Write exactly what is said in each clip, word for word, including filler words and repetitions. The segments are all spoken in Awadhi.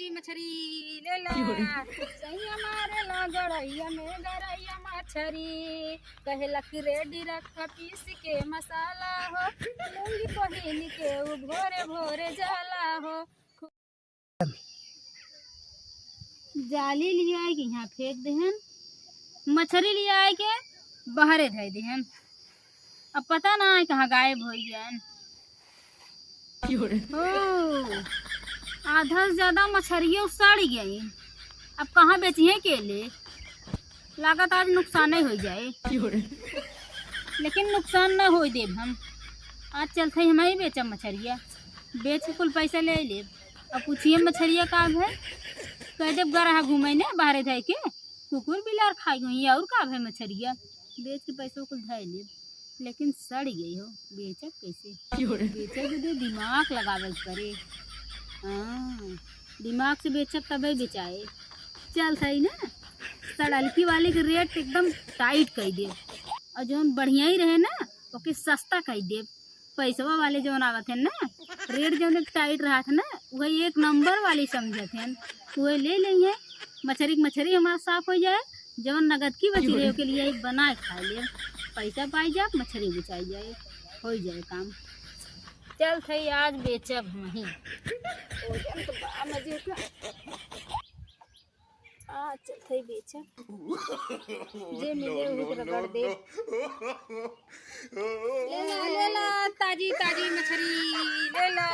मछरी ले ला, सैया मारे ला गरैया में गरैया मछरी। कहेला कि रेडी रख पीस के मसाला हो, लुंगी पहिन के उ भोरे भोरे जाला हो। जाली लियाए के यहाँ फेंक देहन, मछरी लियाए के बाहरे धइ देहन। अब पता ना है कहाँ गायब होइ गयन। ओ, आधा से ज्यादा मछरिये सड़ गई। अब कहाँ बेचिहे के ले? लागत आज नुकसाने होइ जाए। लेकिन नुकसान ना होइ देब हम। आज चलत ही हम ही बेचब मछरिया। बेच के कुल पैसा ले लेब। अब पूछिए मछरिया का भय? कह देब गरहा घूमे ने बाहरे धइ के। कुकुर बिलार खाइ गई और का भय मछरिया? बेच के पैसा कुल धइ लेब। लेकिन सड़ गई हो, बेचब कैसे? बेचे के दे दिमाग लगावे के पड़े। हाँ, दिमाग से बेचब तबे बेचाए। चलत ही ना, सड़लकी वाली के रेट एकदम टाइट कइ देब, और जौन बढ़िया ही रहे ना, ओके सस्ता कइ देब। पैसवा वाले जौन आवत हैं ना, रेट जौन टाइट रहत है ना, वही एक नंबर वाली समझत हैं, वही ले लेंगे। मछरी के मछरी हमार साफ होइ जाए, जवन नगद की बची रहे, ओके लिए बनाए खाए लेब। पैसा पाई जाए, मछरी बेचाई जाए, होइ जाए काम। चलत ही आज बेचब हम ही। भोजन तो बा मजे का। आज चलत ही बेचब। जे मिले उही के रगड़ देब। ले ला, ले ला, ताजी ताजी मछरी ले ला।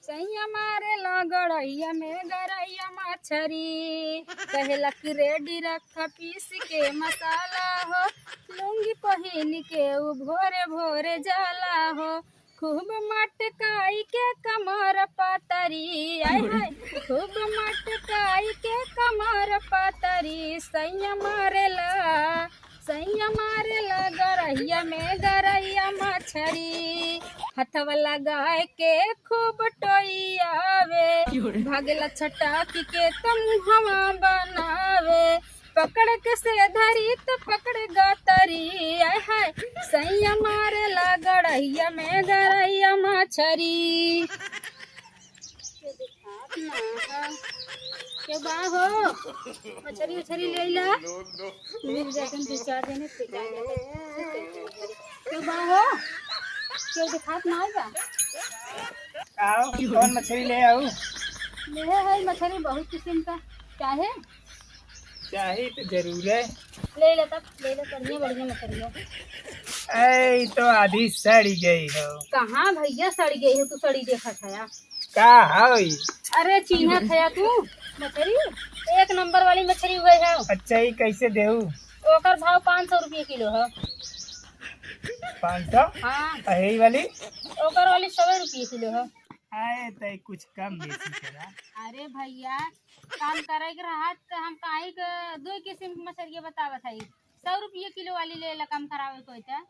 सैया मारे ला गड़ैया में गरैया मछरी, कहेला कि रेडी रख पीस के मसाला हो, लुंगी पहिन के उ भोरे भोरे जाला हो, खूब मटकाई के कमर पतरी, आय हाय, खूब मटकाई के कमर पतरी, सैया मारेला, सैया मारेला गरैया में गरैया मछरी, हथवा लगाए के खूब टोइयावे, भागेला छटाक के त मुहवा बनावे, पकड़ के से धरी त पकड़ गतरी, आय हाय, सैया मारेला गड़ैया में गरैया मछरी। के देखात ना है। के बा हो? मछरी उछरी ले ला। मिल जातन दू चार जने, फेंका जातन। के बा हो? के देखात ना है बा? आओ, कौन मछरी ले आऊ? ले है मछरी बहुत किस्म का। चाहे? चाही तो जरूर है। ले ले तब, ले ले, बढ़िया, बढ़िया मछरी है। ऐ तो आधी सड़ गई हो। कहाँ भैया सड़ गई हो, तू सड़ी देखत है? का हई? अरे चीन्हा खया तू मछरी, एक नंबर वाली मछरी हुए है। अच्छा, ई कैसे देऊ? ओकर भाव पाँच सौ रुपये किलो है। पाँच सौ? हाँ। आ यही वाली? ओकर वाली सौ रुपये किलो है। आए तय कुछ कम बेसी करा। अरे भैया, काम करे के रहत त हम काहे के दो किस्म के मछरिया बतावत हई। सौ रुपये किलो वाली ले ला, कम करावे कोई त।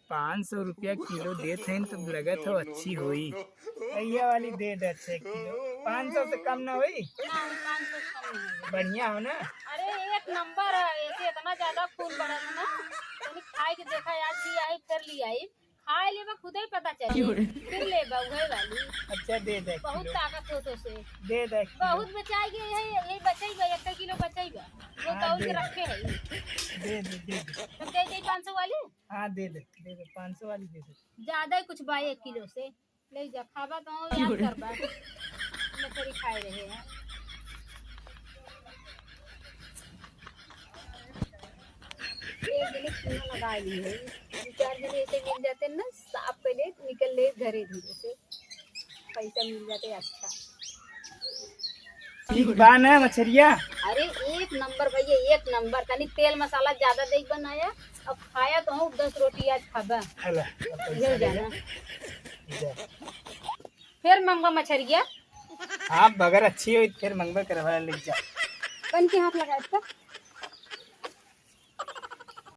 पाँच सौ रुपया किलो देत हईन त लगत हो अच्छी होई। भैया वाली दे दे छः किलो। पाँच सौ से कम ना होई? ना, पाँच सौ से कम नहीं होई। बढ़िया हो ना? अरे एक नंबर है, ऐसे इतना ज्यादा फूल पड़ल है ना। तनी खाए के देखा, आज भी आई, फिर ले आई। खाए लेबा खुदे ही पता चली। क्यों रे? फिर लेबा उहे वाली। अच्छा, दे दे बहुत किलो। ताकत हो तो से। दे दे किलो। बहुत बचाई गई है, यही बचाई बा, एक किलो बचाई बा। वो हाँ, तौल के दे दे। रखे है। दे दे, दे दे। तब दे दे पाँच सौ वाली? हाँ, दे दे, दे दे, पाँच सौ वाली दे दे। ज्यादा ही कुछ बा एक किलो से। ले जा, खाबा तो याद करबा। मछरी खाए रहे हैं। एक जने चूना लगा ली है, दो चार जने ऐसे मिल जाते हैं ना, साफ कर ले, निकल ले घरे धीरे से, पैसा मिल जाते अच्छा। ठीक बा ना मछरिया? अरे एक नंबर भैया, एक नंबर। तनी तेल मसाला ज्यादा दे बनाया, अब खाया तो हूँ दस रोटी आज खाबा। हला, अब पैसा ये ले जाना। जा। जा। फिर मंगवा मछरिया। आप बगर अच्छी हो, फिर मंगवा करवा ले जा। कन के हाथ लगाए था?